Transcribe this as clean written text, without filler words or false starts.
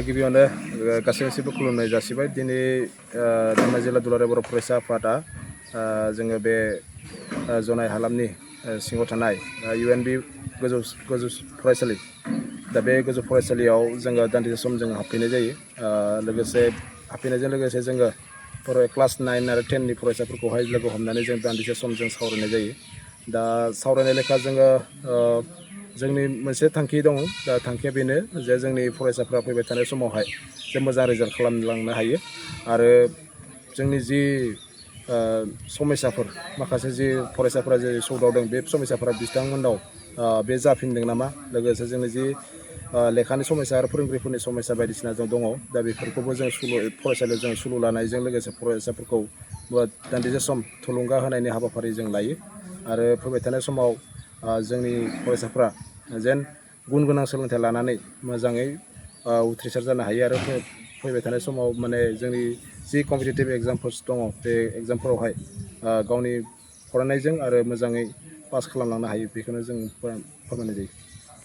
गिबियावनो गासैबो खुलुमनाय जासिबाय दिनै धुबुरी जिल्ला दुलाराय बर' फरायसा आफादा जोङो बे जनाय हालामनि सिङाव थानाय UNB गोजौ फरायसालि दा बे गोजौ फरायसालियाव जोङो दान्दिसे सम जोङो हाबफैनाय जायो लोगोसे हाबफैनायजों लोगोसे जोङो क्लास 9 आरो 10 नि फरायसाफोरखौहाय लोगो हमनानै जों दान्दिसे सम जों सावरायनाय जायो दा सावरायनाय लेखा जोङो जोंनि मोनसे थांखि दङ दा थांखिया बेनो जे जोंनि फरायसाफ्रा फैबाय थानाय समावहाय जे मोजां रिजाल्ट खालामलांनो हायो आरो जोंनि जि समस्याफोर माखासे जि फरायसाफोरा जे सौदावदों बे समस्याफोरा बिथांमोननाव बे जाफिनदों नामा लोगोसे जोंनि जि लेखानि समस्या आरो फोरोंगिरिफोरनि समस्या बायदिसिना जों दङ दा बेफोरखौबो जों फरायसालियाव जों सुलु लानायजों लोगोसे फरायसाफोरखौ दान्दिसे सम थुलुंगा होनायनि हाबाफारि जों लायो आरो फैबाय थानाय समाव जोंनि फरायसाफ्रा जेन गुन गोनां सोलोंथाइ लानानै मोजाङै उथ्रिसार जानो हायो आरो फैबाय थानाय समाव माने जोंनि जि कम्पिटिटिभ एग्जामफोर दङ बे एग्जामफोरावहाय गावनि फरायनायजों आरो मोजाङै पास खालामलांनो हायो बेखौनो जों फोरमायनाय जायो।